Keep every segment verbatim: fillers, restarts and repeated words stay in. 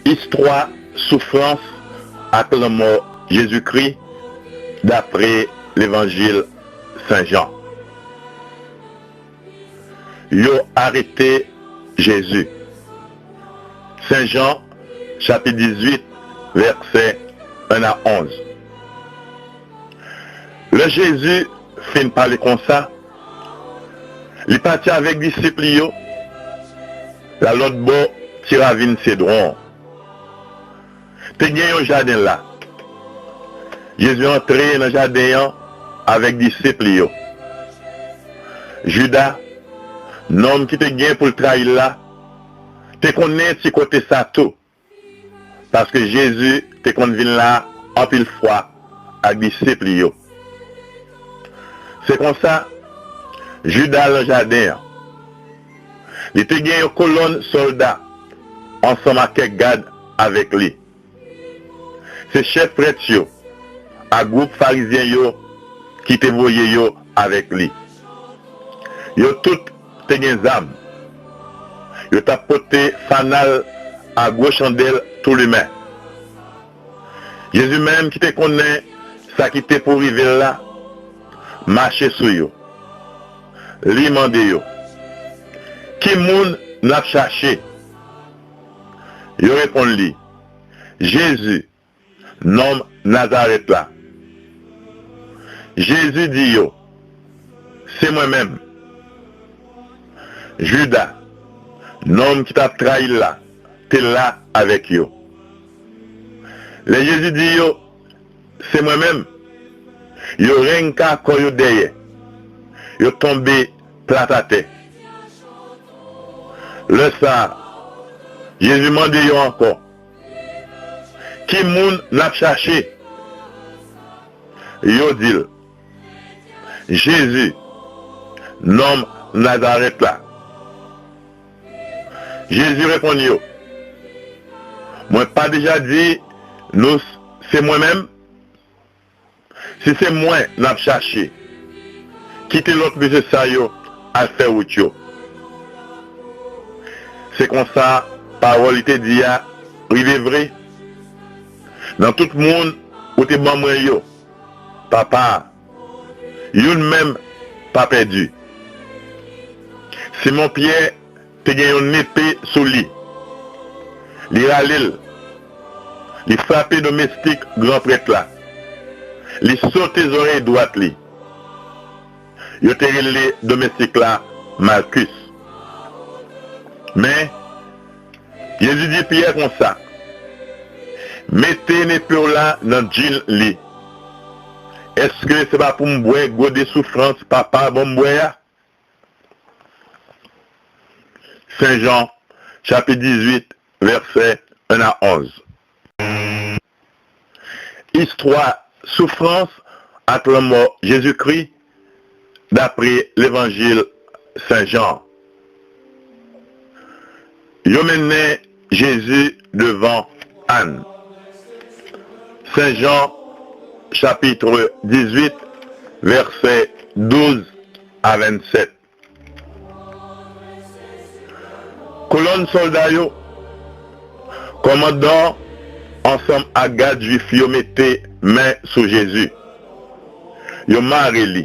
Istwa soufrans ak lanmò Jezikri dapre Levanjil Sen Jan. Yo arete Jezi. Sen Jan, chapit dizuit, vèsè en a onz. Lè Jezi fin pale konsa, li pati avèk disip li yo la lòt bò ti ravin Sedwon. Te gen yon jaden la. Jezi antre nan jaden an avèk disip li yo. Jida, nonm ki te gen pou l trayi l la, te konnen ti kote sa tou, paske Jezi te konn vin la anpil fwa ak disip li yo. Se konsa, Jida al nan jaden an. Li te gen yon kolonn sòlda ansanm ak kèk gad avèk li. Se chèf prèt yo ak gwoup Farizyen yo ki te voye yo avèk li. Yo tout te gen zam. Yo t ap pote fanal ak gwo chandèl tou limen. Jezi menm, ki te konnen sa ki te pou rive l la, mache sou yo. Li mande yo, "Ki moun n ap chache?" Yo reponn li, "Jezi, nonm Nazarèt la." Jezi di yo, "Se mwen menm." Jida, nonm ki t ap trayi l la, te la avèk yo. Lè Jezi di yo, "Se mwen menm," yo renka kò yo dèyè, yo tonbe plat atè. Lè sa a, Jezi mande yo ankò, "Ki moun n ap chache?" Yo di l, "Jezi, nonm Nazarèt la." Jezi reponn yo, "Mwen pa deja di nou se mwen menm? Si se mwen n ap chache, kite lòt mesye sa yo al fè wout yo." Se konsa pawòl li te di a rive vre, "Nan tout moun ou te ban mwen yo, Papa, youn menm pa pèdi." Simon Pyè te gen yon nepe sou li. Li rale l. Li frape domestik gran prèt la. Li sote zòrèy dwat li. Yo te rele domestik la Malkis. Men, Jezi di Pyè konsa, "Mete nepe w la nan djin li. Èske se pa pou m bwè gode soufrans Papa ban m bwè a?" Sen Jan, chapit dizuit, vèsè en a onz. Istwa soufrans ak lanmò Jezikri dapre Levanjil Sen Jan. Yo mennen Jezi devan Ann. Sen Jan, chapit dizuit, vèsè douz a vennsèt. Kolonn sòlda yo, kòmandan ansanm ak gad jwif yo mete men sou Jezi. Yo mare li.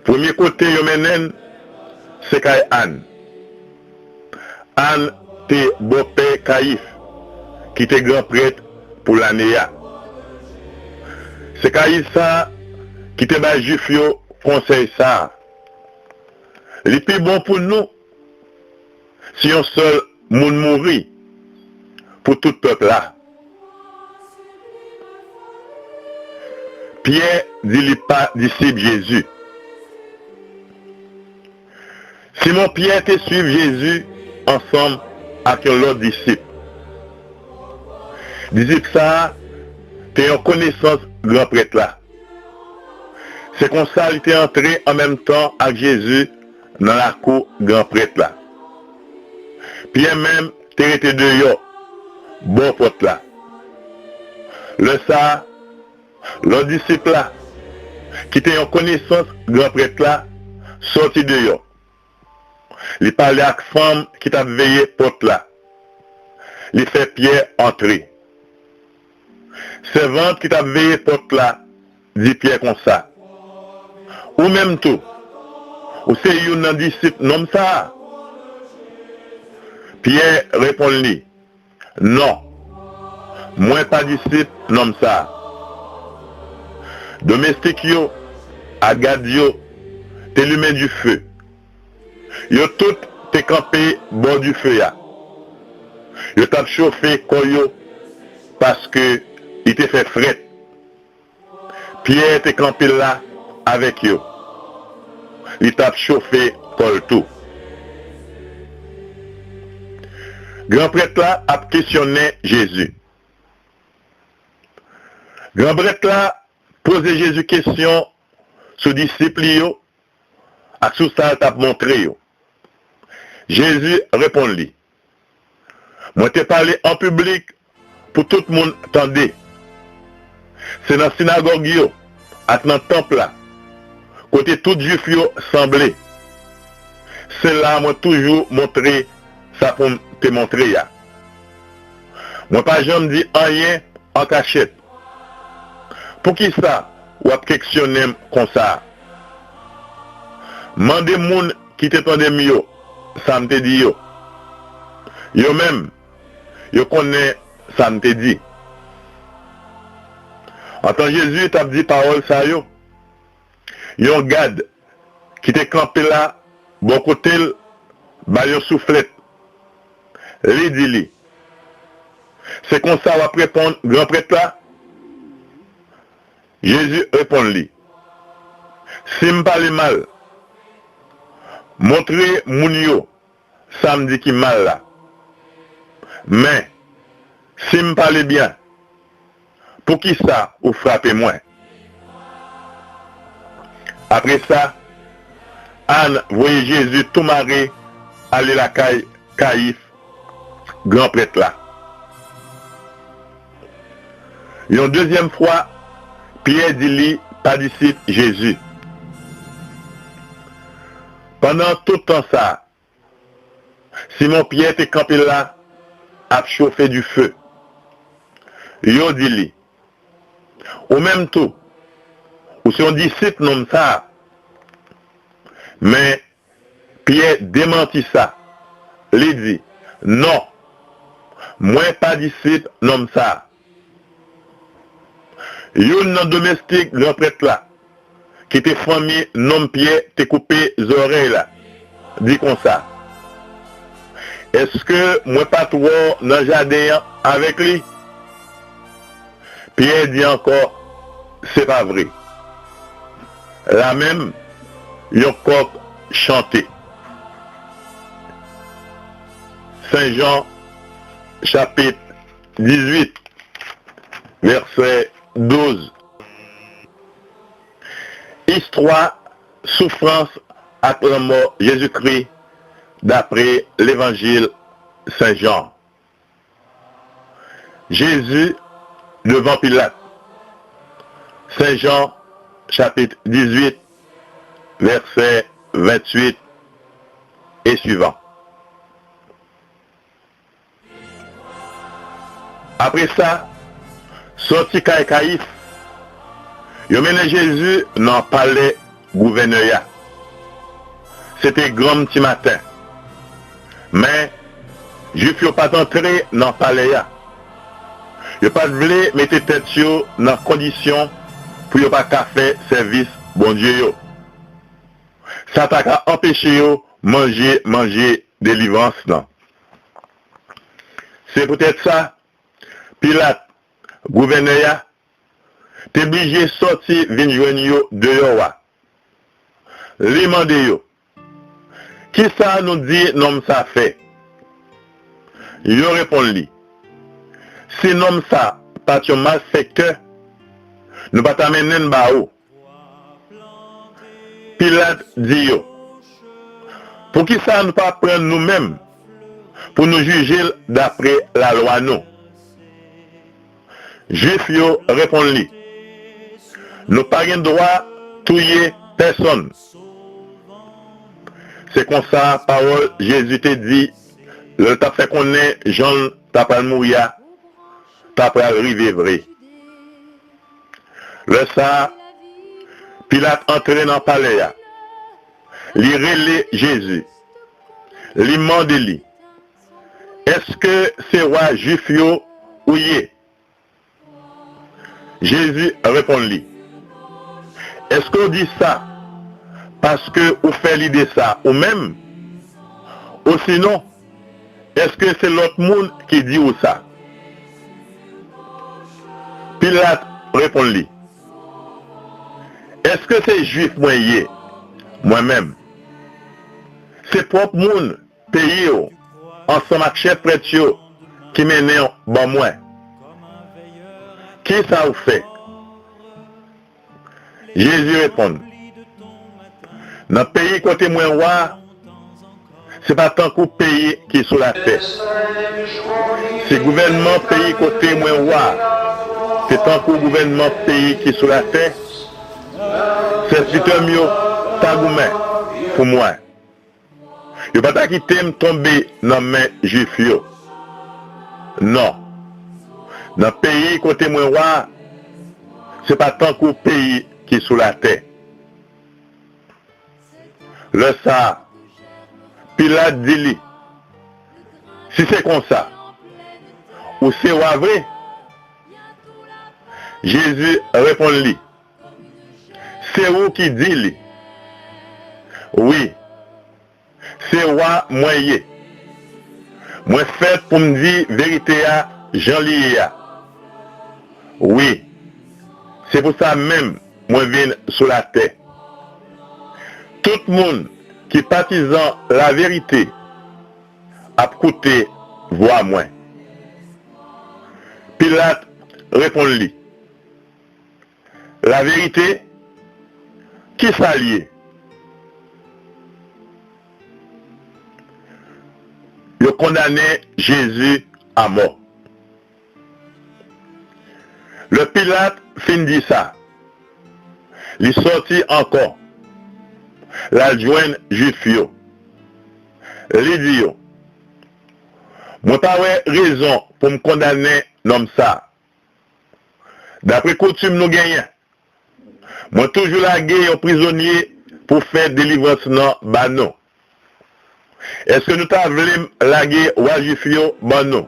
Premye kote yo mennen l, se kay Ann. Ann te bòpè Kayif, ki te gran prèt pou lane a. Se Kayif sa a ki te bay Jwif yo konsèy sa a, "Li pi bon pou nou si yon sèl moun mouri pou tout pèp la." Pyè di li pa disip Jezi. Simon Pyè te swiv Jezi ansanm ak yon lòt disip. Disip sa a te yon konesans gran prèt la. Se konsa li te antre an menm tan ak Jezi nan lakou gran prèt la. Pyè menm te rete deyò, bò pòt la. Lè sa a, lòt disip la, ki te yon konesans gran prèt la, sòti deyò. Li pale ak fanm ki t ap veye pòt la. li fè Pyè antre. Sèvant ki t ap veye pòt la di Pyè konsa, "Ou menm tou, ou se youn nan disip nonm sa a?" Pyè reponn li, "Non, mwen pa disip nonm sa a." Domestik yo ak gad yo te limen dife. Yo tout te kanpe bò dife a. Yo t ap chofe kò yo paske li te fè frèt. Pyè te kanpe la avèk yo. Li t ap chofe kò l tou. Gran prèt la ap kesyonnen Jezi. Gran prèt la poze Jezi kesyon sou disip li yo ak sou sa l t ap montre yo. Jezi reponn li, "Mwen te pale an piblik pou tout moun tande. Se nan sinagòg yo ak nan tanp la, kote tout Jwif yo sanble. Se la mwen toujou montre sa pou m te montre a. Mwen pa janm di anyen an kachèt. Poukisa w ap keksyonnen m konsa a? Mande moun ki te tande m yo sa m te di yo. Yo menm, yo konnen sa m te di." Antan Jezi t ap di pawòl sa yo, yon gad ki te kanpe la bò kote l ba l yon souflèt. Li di li, "Se konsa w ap reponn gran prèt la?" Jezi reponn li, "Si m pale mal, montre moun yo sa m di ki mal la. Men, si m pale byen, poukisa ou frape mwen?" Apre sa, Ann voye Jezi tou mare ale lakay Kayif, gran prèt la. Yon dezyèm fwa, Pyè di li pa disip Jezi. Pandan tout tan sa a, Simon Pyè te kanpe la ap chofe dife. Yo di li, "Ou menm tou, ou se yon disip nonm sa a." Men, Pyè demanti sa. Li di, "Non, mwen pa disip nonm sa a." Youn nan domestik gran prèt la, ki te fanmi nonm Pyè te koupe zòrèy la, di konsa, "Èske mwen pa t wè w nan jaden an avèk li?" Pyè di ankò, "Se pa vre." Lamenm, yon kòk chante. Sen Jan, chapit dizuit, vèsè douz. Istwa soufrans ak lanmò Jezikri dapre Levanjil Sen Jan. Jezi devan Pilat. Sen Jan, chapit dizuit, vèsè ventuit e swivan. Apre sa, sòti kay Kayif, yo mennen Jezi nan palè gouvènè a. Se te granm ti maten. Men, Jwif yo pa t antre nan palè a. Yo pa t vle mete tèt yo nan kondisyon pou yo pa ka fè sèvis Bondye yo. Sa ta ka anpeche yo manje manje delivrans lan. Se poutèt sa, Pilat, gouvènè a, te blije sòti vin jwenn yo deyò a. Li mande yo, "Kisa nou di nonm sa fè?" Yo reponn li, "Si nonm sa pa t yon malfektè, nou pa ta mennen l ba ou." Pilat di yo, "Poukisa nou pa pran l nou menm pou nou jije l dapre lalwa nou?" Jwif yo reponn li, "Nou pa gen dwa touye pèsonn." Se konsa pawòl Jezi te di lè l t ap fè konnen jan l ta pral mouri a ta pral rive vre. Lè sa a, Pilat antre nan palè a. Li rele Jezi. Li mande li, "Èske se wa Jwif yo ou ye?" Jezi reponn li, "Èske w di sa paske ou fè lide sa ou menm? Osinon, èske se lòt moun ki di w sa?" Pilat reponn li, "Èske se Jwif mwen ye, mwen menm? Se pwòp moun peyi w ansanm ak chèf prèt yo ki mennen w ban mwen. Kisa w fè?" Jezi reponn, "Nan peyi kote mwen wa, se pa tankou peyi ki sou latè. Si gouvènman peyi kote mwen wa te tankou gouvènman peyi ki sou latè, sèvitè m yo ta goumen pou mwen. Yo pa ta kite m tonbe nan men Jwif yo. Non. Nan peyi kote mwen wa, se pa tankou peyi ki sou latè." Lè sa a, Pilat di li, "Si se konsa, ou se wa vre?" Jezi reponn li, "Se ou ki di li. Wi, se wa mwen ye. Mwen fèt pou m di verite a jan li ye a. Wi, se pou sa menm mwen vin sou latè. Tout moun ki patizan laverite ap koute vwa mwen." Pilat reponn li, "Laverite, kisa l ye?" Yo kondane Jezi amò. Lè Pilat fin di sa, li sòti ankò, l al jwenn Jwif yo. Li di yo, "Mwen pa wè rezon pou m kondane nonm sa a. Dapre koutim nou genyen, mwen toujou lage yon prizonye pou fè delivrans nan ba nou. Èske nou ta vle m lage wa Jwif yo ban nou?"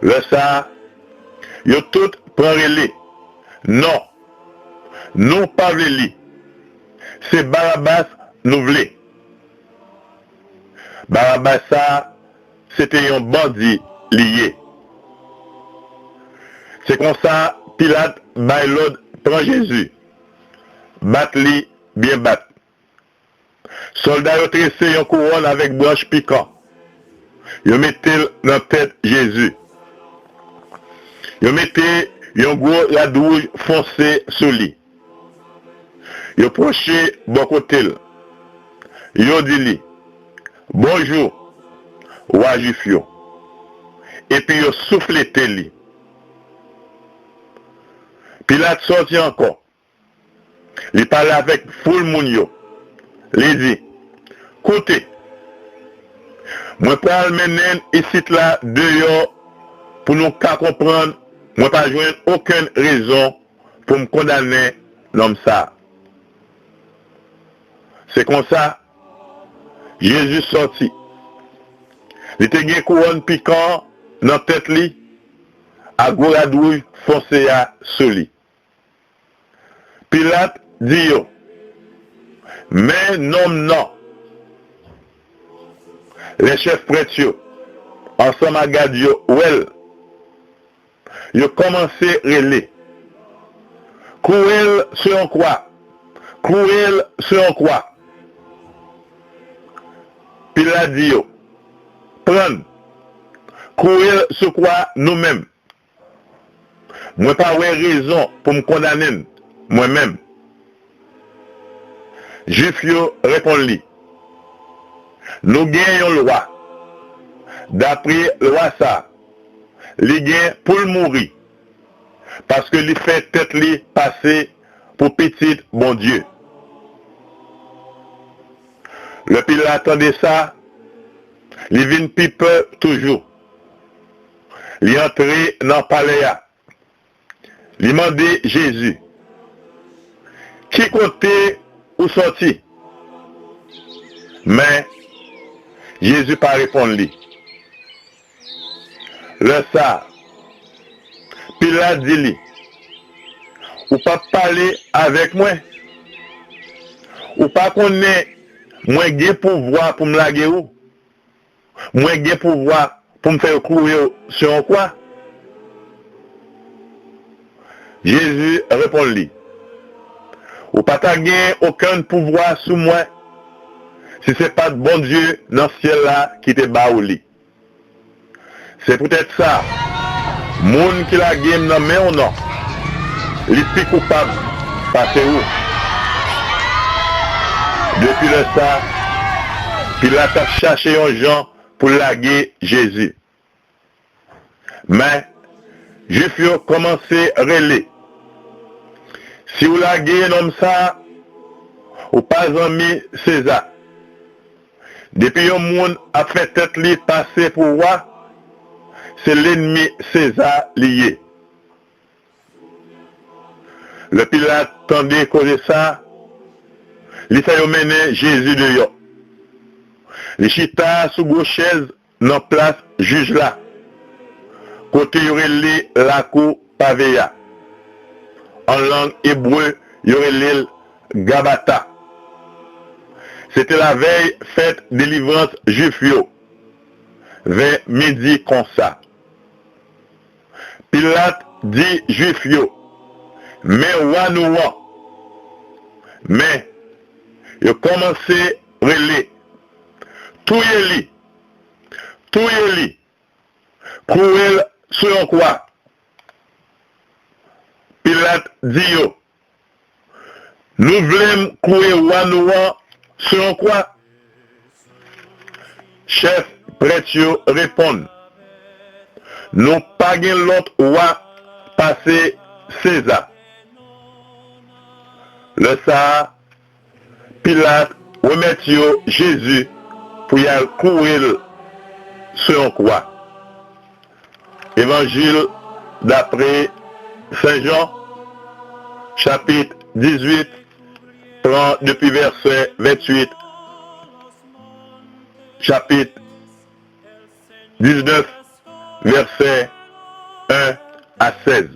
Lè sa a, yo tout pran rele, "Non, nou pa vle li. Se Barabas nou vle." Barabas sa a, se te yon bandi li ye. Se konsa, Pilat bay lòd pran Jezi, bat li byen bat. Sòlda yo trese yon kouwòn avèk branch pikan. Yo mete l nan tèt Jezi. Yo mete yon gwo rad wouj fonse sou li. Yo pwoche bò kote l. Yo di li, "Bonjou, wa Jwif yo." Epi yo souflete li. Pilat sòti ankò. Li pale avèk foul moun yo. Li di, "Koute, mwen pral mennen n isit la deyò pou nou ka konprann mwen pa jwenn okenn rezon pou m kondannen nonm sa a." Se konsa, Jezi sòti. Li te gen kouwòn pikan nan tèt li, ak gwo rad wouj fonse a sou li. Pilat di yo, "Men nonm nan." Lè chèf prèt yo ansanm ak gad yo wè l, yo kòmanse rele, "Klouwe l sou yon kwa! Klouwe l sou yon kwa!" Pilat di yo, "Pran l, klouwe l sou kwa nou menm. Mwen pa wè rezon pou m kondannen l, mwen menm." Jwif yo reponn li, "Nou gen yon lwa. Dapre lwa sa a, li gen pou l mouri, paske li fè tèt li pase pou pitit Bondye." Lè Pilat tande sa, Li vin pi pè toujou. Li antre nan palè a. Li mande Jezi, "Ki kote ou sòti?" Men, Jezi pa reponn li. Lè sa a, Pilat di li, "Ou p ap pale avèk mwen? Ou pa konnen mwen gen pouvwa pou m lage ou? Mwen gen pouvwa pou m fè yo klouwe w sou yon kwa?" Jezi reponn li, "Ou pa ta gen okenn pouvwa sou mwen si se pa t Bondye nan syèl la ki te ba ou li. Se poutèt sa, moun ki lage m nan men w nan, li pi koupab pase ou." Depi lè sa a, Pilat ap chache yon jan pou lage Jezi. Men, Jwif yo kòmanse rele, "Si w lage nonm sa a, ou pa zanmi Seza. Depi yon moun ap fè tèt li pase pou wa, se lènmi Seza li ye." Lè Pilat tande koze sa a, li fè yo mennen Jezi deyò. Li chita sou gwo chèz nan plas jij la, kote yo rele Lakou Pave a. An lang ebre, yo rele l Gabata. Se te lavèy fèt delivrans Jwif yo, vè midi konsa. Pilat di Jwif yo, "Men wa nou an." Men, yo kòmanse rele, "Touye li! Touye li! Klouwe l sou yon kwa!" Pilat di yo, "Nou vle m klouwe wa nou an sou yon kwa?" Chèf prèt yo reponn, "Nou pa gen lòt wa pase Seza." Lè sa a, Pilat remèt yo Jezi pou y al klouwe l sou yon kwa. Evanjil dapre Sen Jan, chapit dizuit, pran depi vèsè ventuit, chapit diznèf, vèsè en a sèz.